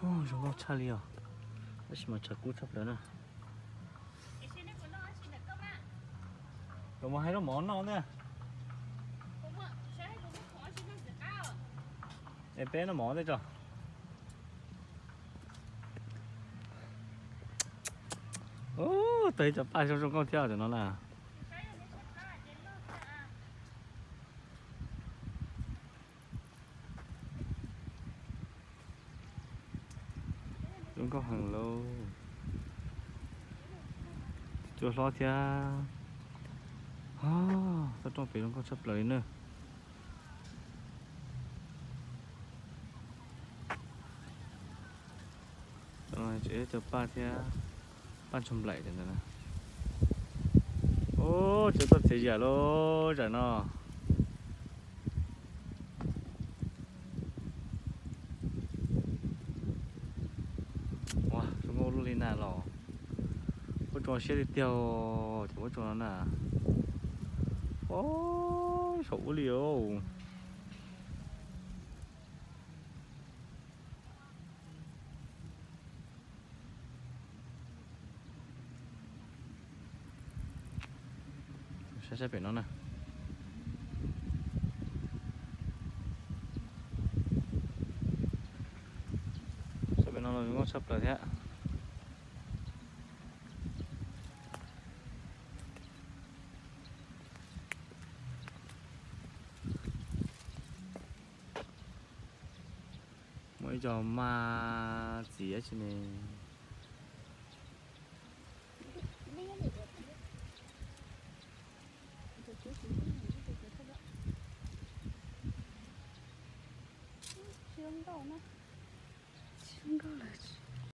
Zoo nkauj tshaj li os, tab sis mas tshav kub tshaj plaws na. Kuv mus hais zaub mov noj ntej. Es peb noj mov ntej tso. Ub, tau ib co paj zoo zoo nkauj thiab cov no na. Zoo nkauj heev lauj. Cua hlob thiab. Toj roob pem zoo nkauj tshaj plaws li na. Cov paj thiab, paj ntshog nplaim ntawd. Ub, cua txoj txiv yam lauj, zam no. Ua, zoo nkauj luaj li na los. Muaj tsov siab tiag tiag, cov muaj tsov no na. Ub, saum ub li os. Saib saib pem no na. Saib pem no los zoo nkauj tshaj plaws thiab. Muaj ib co maj txiv tsi ne. Tsis zoo nkauj na. Tsis zoo nkauj lawm.